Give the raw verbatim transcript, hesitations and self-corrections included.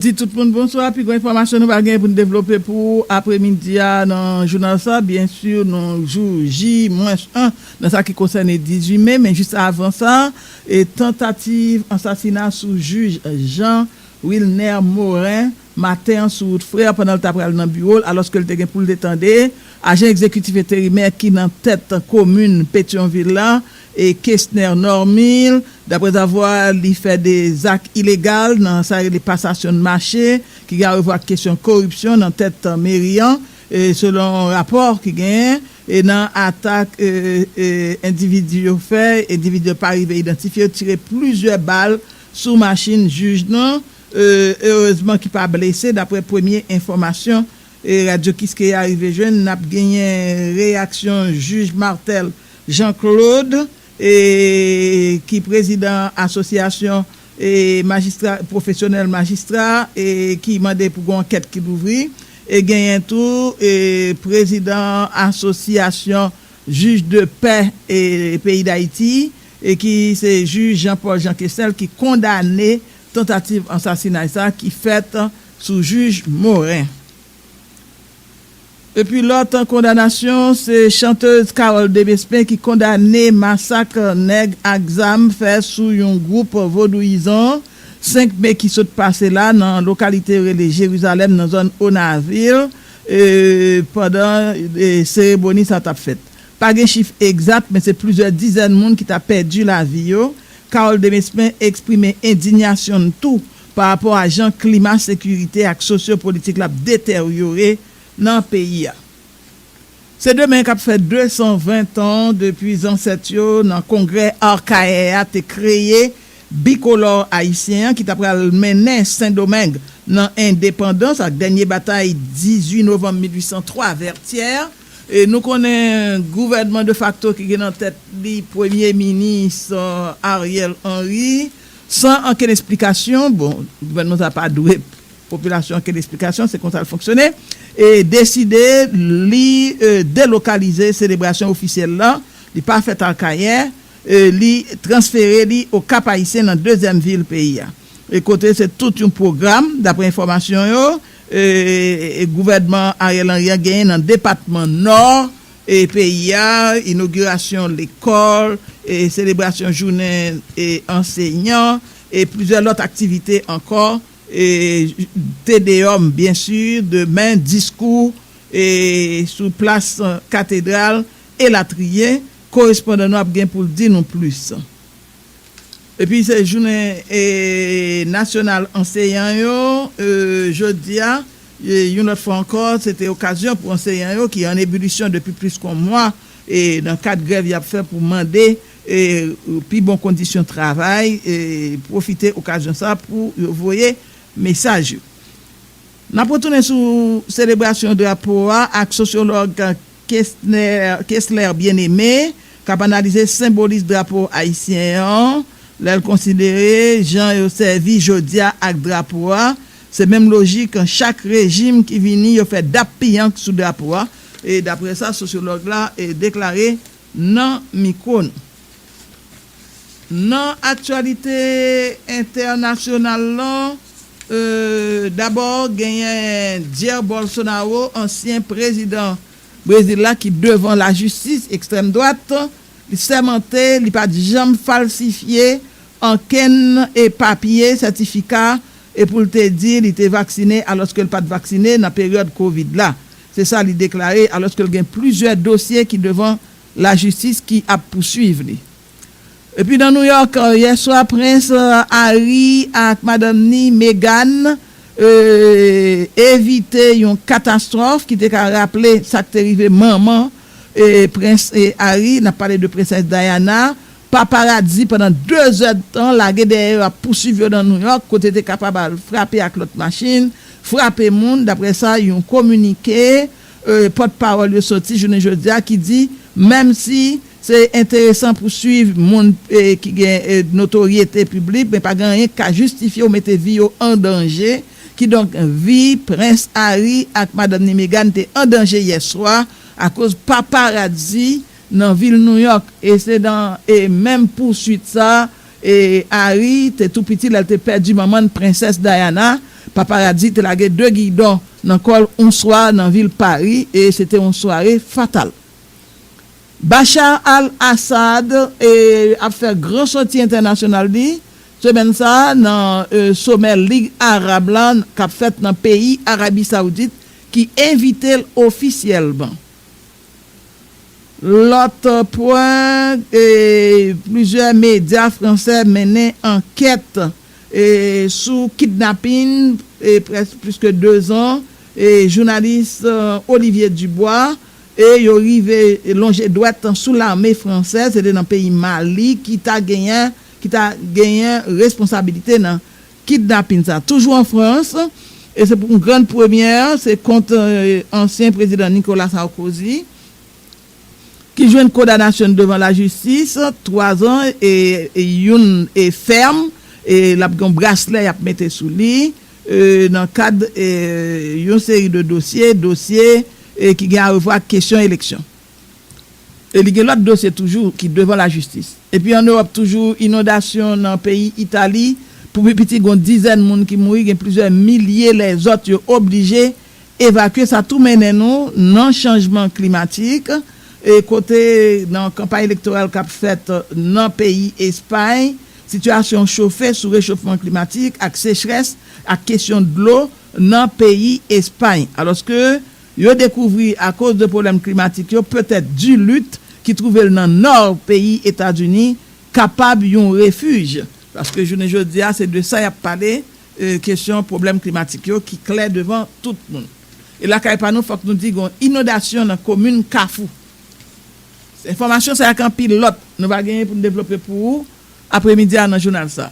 Di tout moun bonswa. Pi gwo enfòmasyon nou va gen pou n devlope pou apremidi a nan jounal sa, byen si, nou jou J mwens en nan sa ki konsène dizuit me, men jis avan sa, e tantativ ansasina sou jij Jean Wilner Morin maten an sou wout Frè pandan l ta pral nan biwo l, alòske l te gen pou l te tande ajan egzekitif enterimè ki nan tèt komin Petyonvil la, e Kesner Normil, daprèzavwa li fè de zak ilegal nan sa rele pasasyon de mache, ki gen a wè ak kesyon koripsyon nan tèt meri an, e selon rapò ki genyen, e nan atak e, e, endividi yo fè, endividi yo pa rive idantifye, yo tire plizyè bal sou machin jij nan, e, erezman ki pa blese, daprè premye enfòmasyon e Radyo Kiskeya rive jwenn. N ap genyen reyaksyon jij Marthel Jean Claude, e, ki prezidan asosyasyon e majistra, pwofesyonèl majistra, e ki mande pou gen ankèt ki louvri, e genyen tou e prezidan asosyasyon jij de pè e peyi Dayiti, e ki se jij Jean Paul Jean Quesnel ki kondane tantativ ansasinay sa ki fèt sou jij Morin. Epi lòt kondanasyon, se chantèz Carole Demesmin ki kondane masak nèg ak zam fè sou yon gwoup vodouyizan senk me ki sot pase la nan lokalite yo rele Jerizalèm nan zòn Onavil, e, pandan e, seremoni sa t ap fèt. Pa gen chif egzat, men se plizyè dizèn moun ki ta pèdi lavi yo. Carole Demesmin eksprime endinyasyon n tou pa rapò a jan klima sekirite ak sosyopolitik la ap deteryore nan peyi a. Se demen k ap fè de san ven tan depi zansèt yo nan kongrè Akayè a te kreye bikolò ayisyen an ki ta pral mennen Sendomeng nan endepandans ak dènye batay dizuit novanm mil uit san twa Vètyè. E nou konnen gouvènman defakto ki gen nan tèt li premye minis, e, Ariel Henry, san ankenn esplikasyon, bon, gouvènman sa pa dwe popilasyon ankenn esplikasyon, se konsa l fonksyone, e deside li e, delokalize selebrasyon ofisyèl la, li pa fèt Akayè, e li transfere li Okap Ayisyen nan dezyèm vil peyi a. E kote se tout yon pwogram, daprè enfòmasyon yo, e, e gouvènman Ariel Henry an genyen nan depatman Nò e peyi a, inogirasyon lekòl, e selebrasyon jounen e ansenyan, e plizyè lòt aktivite ankò, e te deyò m, byen si, demen, diskou e sou plas katedral, elatriye. Korespondan nou ap gen pou l di nou plis. Epi se jounen e nasyonal anseyan yo, e, jodi a, e, yon lòt fwa ankò, se te okazyon pou anseyan yo ki an ebilisyon depi plis ke yon mwa, e nan kad grèv y ap fè pou mande e, pi bon kondisyon travay, e pwofite okazyon sa pou yo voye mesaj yo. N ap retounen sou selebrasyon drapo a ak sosyològ Kesner, Kesler Bien-Aimé, k ap analize senbolis drapo ayisyen an, lè l konsidere jan yo sèvi jodi a ak drapo a. Se menm lojik, chak rejim ki vini, yo fè dap piyank sou drapo a. E daprè sa, sosyològ la e deklare nan mikwo nou. Nan aktyalite entènasyonal lan, e, dabò, genyen Jair Bolsonaro, ansyen prezidan Brezil la, ki devan lajistis ekstrèm dwat, li sèmante li pa t janm falsifye ankenn e papye, sètifika, e pou l te di li te vaksine alòske l pa t vaksine nan peryòd kovid la. Se sa li deklare, alòske l gen plizyè dosye ki devan lajistis ki ap pouswiv li. Epi nan New York, yè swa, Prens Harry ak madanm ni, Meghan, e, evite yon katastwòf ki te ka raple sa k te rive manman e, Prens e, Harry, n ap pale de Prensès Diana, paparazzi pandan de zèdtan lage dèyè yo ap pouswiv yo nan New York, kote te kapab al frape ak lòt machin, frape moun, daprè sa yon kominike e, pòtpawòl yo soti jounen jodi a ki di, menm si se enteresan pou swiv moun e, ki gen e, notoryete piblik, men pa gen anyen k ka jistifye w mete vi yo an danje. Kidonk, vi Prens Harry ak madanm ni Meghan te an danje yè swa akoz paparazzi nan vil New York. E se nan e, menm pouswit sa, e Harry te tou piti lè l te pèdi manman l, Prensès Diana, Paparazzi te lage de gidon nan kò l yon swa nan vil Pari e se te yon sware fatal. Bashar al-Assad e ap fè gran sòti entènasyonal li semèn sa a nan e, somè Lig Arab la k ap fèt nan peyi Arabi Saoudit ki envite l ofisyèlman. Lòt pwen, e, plizyè medya fransè mennen ankèt e, sou kidnapin e, près plis ke dezan e, jounalis e, Olivier Dubois e yo rive lonje dwèt sou lame fransè, se te nan peyi Mali ki ta genyen ki ta genyen responsabilite nan kidnapin sa. Toujou an Frans, e se pou yon grann premyè, se kont e, ansyen prezidan Nicolas Sarkozy ki jwenn kondanasyon devan lajistis, twa zan e, e youn e fèm, e l ap gen yon braslè y ap mete sou li e, nan kad e, yon seri de dosye, dosye e, ki gen a wè ak kesyon eleksyon. E li gen lòt dosye toujou ki devan lajistis. Epi an Ewòp toujou, inondasyon nan peyi Itali, pou pi piti gen yon dizèn moun ki mouri, gen plizyè milye lèzòt yo oblije evakye. Sa tou mennen nou nan chanjman klimatik, e kote nan kanpay elektoral k ap fèt nan peyi Espay, sitiyasyon chofe sou rechofman klimatik ak sechrès ak kesyon dlo nan peyi Espay. Alòske yo dekouvri akoz de pwoblèm klimatik yo, petèt dilit ki twouve l nan nò peyi Etazini kapab yon refij. Paske jounen jodi a, se de sa y ap pale, e, kesyon pwoblèm klimatik yo ki klè devan tout moun. E lakay pa nou, fòk nou di gen inondasyon nan komin Kafou. Enfòmasyon sa ak anpil lòt, nou va genyen pou n devlope pou ou apremidi a nan jounal sa.